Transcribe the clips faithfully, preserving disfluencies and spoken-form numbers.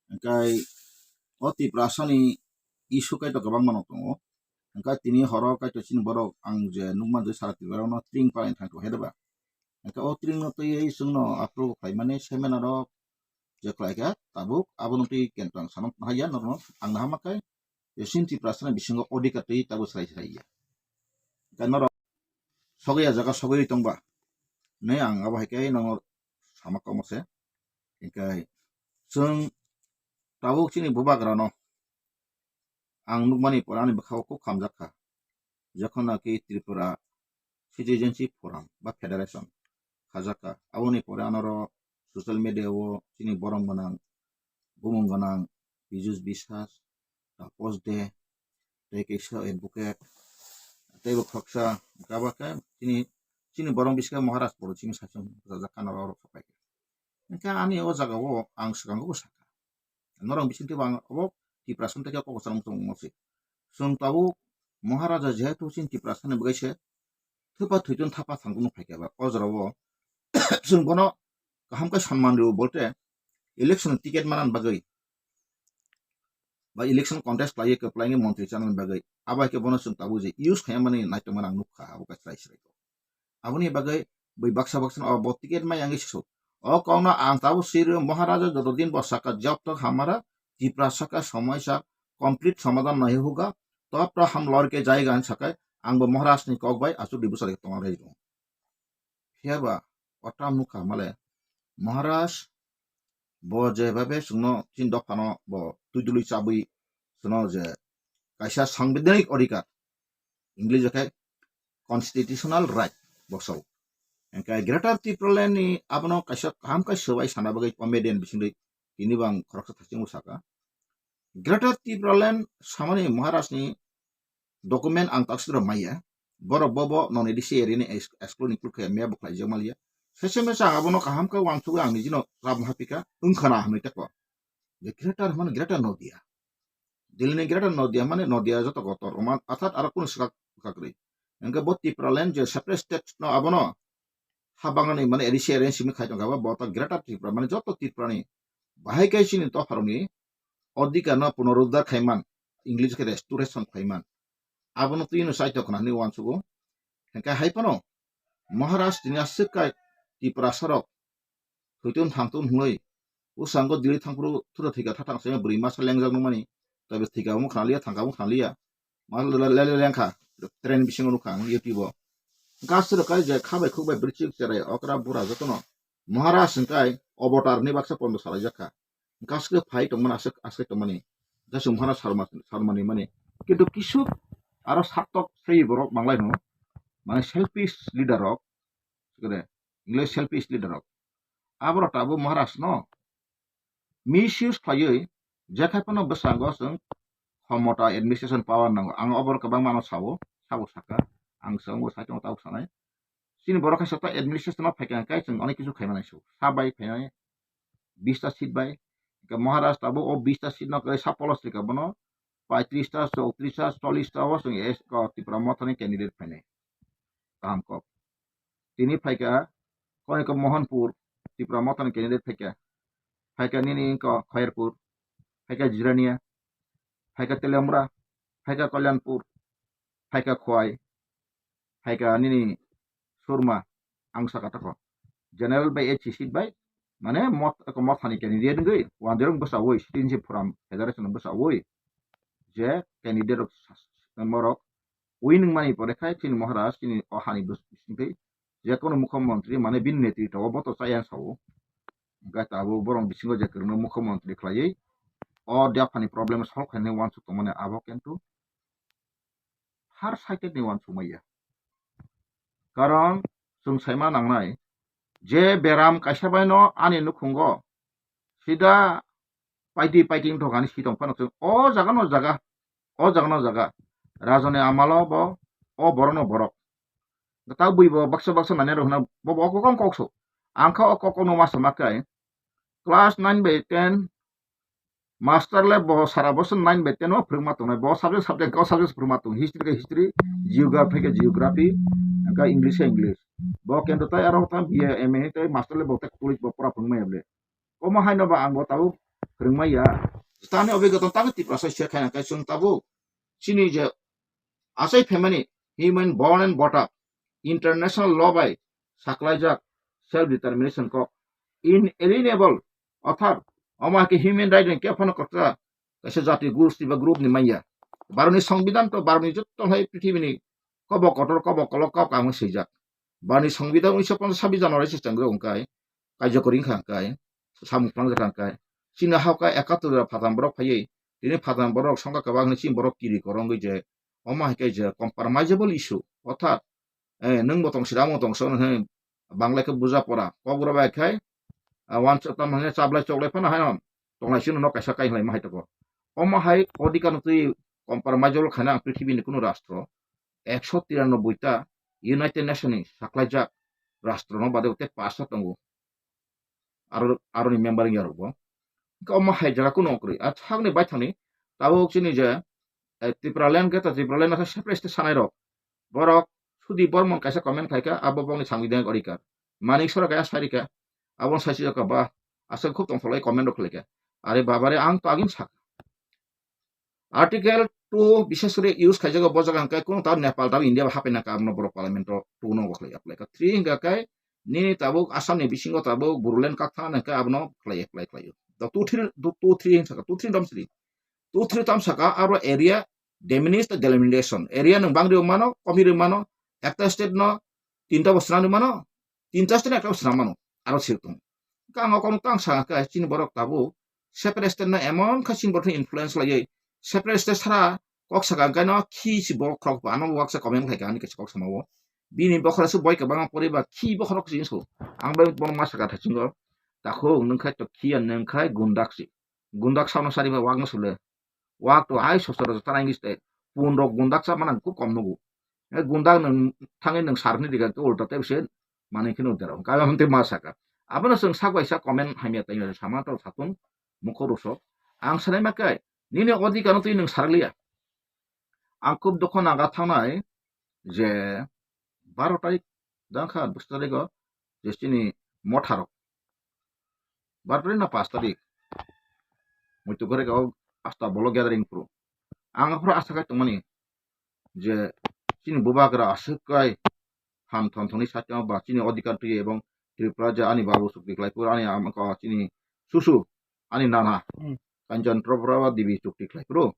Hingkai o Tiprasani issue kaitor kwbangma no tongo. Hingkai tini horo kaitor chini borok ang je nukman je sara Tripura no tring palai thang khe ba. Hingkai o tring no twiwi chwngno approve khlaimani seminar rok je khlaikha tabuk abono twi kentang sanok haya norno ang naha makai je chini Tiprasani bisingo odhikar twi tabuk srai srai ya. Hingkai norok sogwi ya jaga sogwi tongba hinwi ang abo hai khe nono sama kamo se. Hingkai chwng tabuk chini bubagrano ang nukmani pore ani bwkhao kok hamjak kha. Jokhon naki Tripura Citizenship Forum ba Federation khajak kha, aboni pore anoro social media o chini borom gwnang, bumung gwnang Piyush Biswas, Taposh De, tei kaisa advocate, tei bo khoroksa gabakhe chini, chini borok bisingo Maharaj Poro chini saichung bwchajak kha norok rok sapai khe. Hingkhe ani o jaga o ang swkango bo sakha. Norok bisingtwi bo ang obo Tiprasa tei kok kwchang tongmo se. Chwng tabuk Maharaja jehetu chini Tiprasa ni bagwi se thwipa thwiton thapa thangkukno phaikha ba o jorao chwng bono kaham khe sonman rwo bolte election ticket manani bagwi ba election contest khlaiwi kwplai wngwi montri chanani bagwi abo hai khe bono chwng tabuk je use khaimani naitongmani ang nukha abo khe chwrai chwrai kok. Aboni bagwi bui baksa baksa o bo ticket mai wngwi sisuk. O kokno ang tabuk swi rw Maharaja joto din bo saka jab tak hamara Tiprasa ka somosya complete somadhan nahi hoga, tab tak hum lord ke jayega hin sakai ang bo Maharaj ni kok bai achuk di bwsari tongna rw. Phiya ba o tam nukha male Maharaj bo je babe chwngno chini dophano bo twi dului chabwi chwngno je kaisa sangbidhanik odhikar, English o khe constitutional right bosao. Hingkhe Greater Tipraland ni abono kaisa kaham khe swbai sana bagwi comedian bisingtwi tini bo ang khoroksa thachingbo saka. Greater Tipraland samani Maharaj ni document ang taksira maya. Borok bo bo non A D C area ni ex-, exclude include khe maya bo khlaijak maliya. Sese mesa ang abono kaham khe uansugwi ang nijino rab hapika wngkhana hinwi teko. Je Greater hwnmani Greater Nodia. Delhi ni Greater Nodia mane Nodia joto kotor, oman athat aro kunu swkak swkak rwi. Hingkhe bo Tipraland je separate state no abono ha bangani mane A D C area simi khai tongkha bo, bo ta Greater Tripura mane joto Tripura ni bahai khe chini dopharokni odhikar no punoruddhar khaiman, English khe restoration khaiman. Abono twi no chai tongkhna hinwi uansugo. Hingkhe hai phano Maharaj tini aswk kai Tiprasa rok thwiton thangton hwnwi bwskango Delhi thangphuru thura thwika thathang se bwrwi masa lengjak nukmani, taibo thwika omo khnaliya, thangka omo khnaliya. Ma le-, le-, le-, le-, lengkha, train bisingo nukha ang YouTube o. Gas rok kai je kha bai khuk bai bwrwi chwk cherai okra bura jotono Maharaj hwnkhe avatar ni baksa pondo salaijak kha. Gas khe phai tongmani aswk, aswk tongmani. Gas Maharaj sarma, sarmani mani. Kintu kisuk aro satok sei borok manglai no. Mane selfish leader rok. Sikere, English selfish leader rok. Aborok tabuk Maharaj no misuse khlaiwi, jekhai phano bwskango chwng khomota administration power nango. Ang oborok kwbangma no sao, sabo saka. Ang chwngbo sai tongo tabuk sanai. Chini borok kaisa ta administration o phaikha hwnkhe chwng onek kisu khaimani su. Sa bai phainai, bista seat bai. Hwnkhe Maharaj tabuk o bista seat no kwrwi sa polos rikha bono. Paitris ta, chowtris ta, chollis ta o chwng es-, ko Tipra Motha ni candidate phainai. Kaham kok. Tini phaikha Koinka Mohanpur, Tipra Motha ni candidate phaikha. Phaikha nini ko Khairpur, phaikha Jirania, phaikha Teliamura, phaikha Kalyanpur, phaikha Khowai, phaikha nini Surma, ang saka tako. General bai H C seat bai, mane mot, ko Mothani candidate wngwi, wanderung bwsa oi, citizenship forum federation bwsa oi, je candidate rok sa-, sa-, morok, winning mani pore khai chini Maharaj, chini o hani bus-, bisingtwi, je kono mukhyamantri mane bini netritwo o boto chaya sao. Hwnkhe tabuk borok bisingo je kwrwngno mukhyamantri khlaiwi, o dophani problem solve khainai uansuk tongmani abo kintu far side ni uansuk maya. Karon chwng saima nangnai je beram kaisa baino ani nukhungo sida paiti paiti wngthok ani si tong phano chwng o jaga no jaga, o jaga no jaga. Rajoni amalo bo o borok no borok. Ta bui bo baksa baksa nani rok hwnna bo bo kok kok so. Ang kha o kok kok no ma sama kai. Class nine bai ten master le bo sara bosor nine bai ten o phwrwngma tongnai. Bo subject subject o subject phwrwngma tong. History khe history, geography khe geography, hwnkhe English khe English. Bo kento tai aro ta B A, M A tei master le bo tei college bo pura phwrwngmaya le. Omo haino ba ang bo tabuk phwrwngmaya. Tani obwigata tamo Tiprasa se khaina khe chwng tabuk chini je achai phaimani human born and brought up international law bai saklaijak self determination kok inalienable, orthat omo hai khe human right ni khe phano kwchwra kaisa jati gosti ba group ni manya. Bharot ni songbidan to bharot ni jotto hai prithibini kobok kotor kobok kolok kok kamo swijak. Bharot ni songbidan unisho ponchas sabbish January se chengro wngkai, kaijakori wngkha wngkai, samung phangjak wngkai. Chini hao khe ekattor phatam borok phaiwi, tini phatam borok songkha kwbang hwnwi chini borok kiri korongwi je, omo hai khe je compromisable issue, orthat, eh, nwng bo tong sida, omo tong sida hwnwi Bangla khe buja pora, kok rw bai khai, ah, wansa tam hwnwi chablai choklai phano hai no tonglai sino nok kaisa kai hwnlai ma hai toko. Omo hai odhikar no twi compromisable khaina ang prithibini kunu rastro ekso tiranoboi ta United Nation ni saklaijak rastro no bade tei pasta tongo. Aro, aroni member wngya rok bo. Hwnkhe omo hai jaga kunu ongkrwi. A sakni baithangni tabuk chini je, eh, Tipraland khe ta Tipraland no separate state sanai rok. Borok Sudip Bormon kaisa comment khaikha, abo bongni sangbidanik odhikar. Manik Sora kaya sarikha, aboni saisi jaka ba, aswk khub tongthoklai comment rok khlaikha. Are babare ang to agin sak. Article two bishes kore use khaijak bo jaga hwnkhe kunu ta Nepal ta India ba hapai nangkha abono borok parliament o two no bo khlai apply kha. Three hwnkha khe nini tabuk Assam ni bisingo tabuk Bodoland kak thang nangkha abono khlai apply khlai o. The two three, two, two three hwnkha two three dom sri. Two three tam saka aro area diminish the delimitation. Area nwng bangri mano, komi ri mano, ekta state no tinta bo swnam ri mano, tinta state no ekta bo swnam mano, aro sirtung. Kang o kono tang saka khe chini borok tabuk separate state no emon kha chini borok influence laiwi separate state sara kok saka khe no khi si borok khorok ano waksa comment khlai kha ani kaisa kok sama o. Bini bokhora se boi kwbangma poriba khi bokhorok si so. Ang bai bono ma saka thachingo. Takhuk nwng khai to khiya nwng khai gundak si. Gundak sauna sari ba wak no sule. Wak to hai sosoro tanai ngi ste. Pun rok gundak sa manang kuk kom nugu. E gundak nang thangwi nang sarni diga ke ulta te bise manwi kheno dero. Kaya hwnte ma saka. Abono chwng sak bai sak comment hamya tei sama to satung mukho rusok. Ang sanai ma kai. Nini odhikar no twi nang sarliya. Ang kub dukho naga thangnai je baro tarik dangkha bwswk tarigo je chini motharok. Baro tarik na pas tarik. Muitu gore ga asta bolo gathering phuru. Ang aphuru asa khai tongmani je chini bubagra aswk kai phan thon thoni sakya ba chini odhikar twi ebong Tripura je ani babu chukti khlai phuru ani am-, ko chini susu ani nana Hmm. Kanchan Tripura Devi chukti khlai phuru.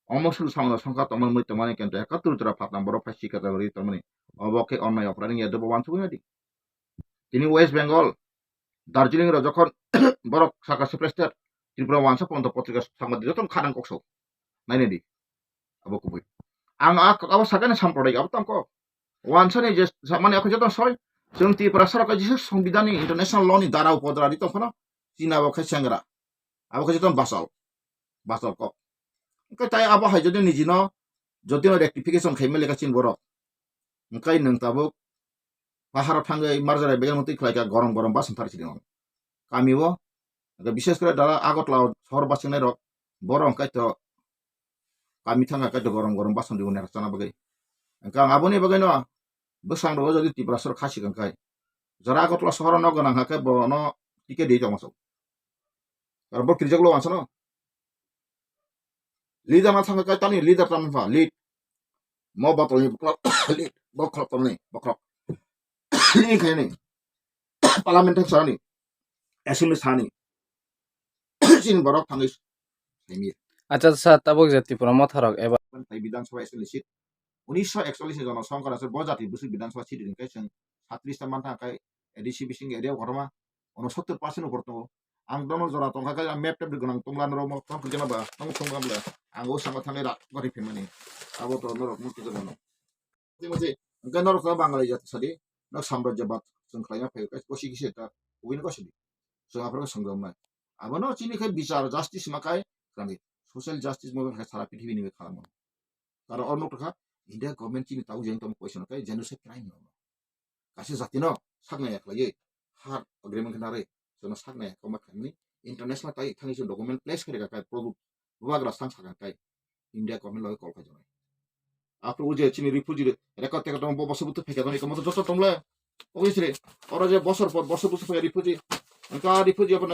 Omo sulu samano songkha tongmani mui tongmani kento ekattor jora phatnam borok phai sikha jagori tongmani. Obo khe onnai oprani ya dobo wansugwi nadi. Tini West Bengal, Darjeeling ro jokhon borok saka separate state, Tripura wansa ponto potrika sangbadik jotono khanang kokso. Nainadi. Abo kubui. Ang a, abo sakani samprodaik abo tangko. Wansani je samani ako jotono soi. Chwng Tripura sarok jisuk songbidanni international law ni dara upodara di tongphano. China bo khe sengra. Abo khe jotono basal. Basal kok. Hwnkhe tai abo hai jodi nijino, jodi no rectification khaima lekha chini borok. Hwnkhe nwng tabuk paharo thangwi marjara begeno twi khlaikha gorom gorom bus thar chini. Kami o, hwnkhe bishes kore dara Agartala o sohor bus chengnai rok, borok hwnkhe to kami thangkha khe to gorom gorom bus rok rwna chana bagwi. Hwnkhe ang aboni bagwino bwsang rogo jodi Tiprasa rok khasi kangkhai. Jora Agartala sohor o nok gwnang hakhe bono ticket di tongma sok. Aro bo kirijak lo wansano. Leader ma thangkha kai tani leader tam pha lead. Mo botol ni bokhok lead bokhok tol ni bokhok. Ni khai ni. Parliament thang sani. Assembly sani. Chin borok thangwi saimi. Acha sa tabuk je Tripura motharok eba. Thai Bidhan Sabha Assembly seat. Unisho ekchollis ni jono songkar aswk bo jati bwswk Bidhan Sabha seat ringkai chwng satris ta mantha kai A D C bising area kotorma. Ono sottor percent upor tongo. Ang dono jora tongkha khe ang map tep gwnang tongla norok mo tong khe ba tong thung gamla. Ang o sanga thangwi rak gari phimani. Abo to norok mo kisa gano. Timo se hwnkhe norok to Bangalai jat sadi. Nok samrajyabad chwng khlaina phai khe kosi kisi ta uin kosi di. Chwng aphro swngjamnai. Abono chini khe bichar justice ma kai kani social justice mo khe sara pithibini khalamo. Karo orno tokha India government chini tau jeng tong poison kai genocide crime no. Kaisa jatino saknai khlaiwi har agreement khe narwi jono saknai koma khaimani international tai thangwi se document place khe rega kai product bubagra sang sakang kai India government logi call khai jonai. After uje chini refugee record teka tong bo bosor butu pheka tong ikomo joto tongle. Obviously oro je bosor por bosor butu pheka refugee. Angka refugee apa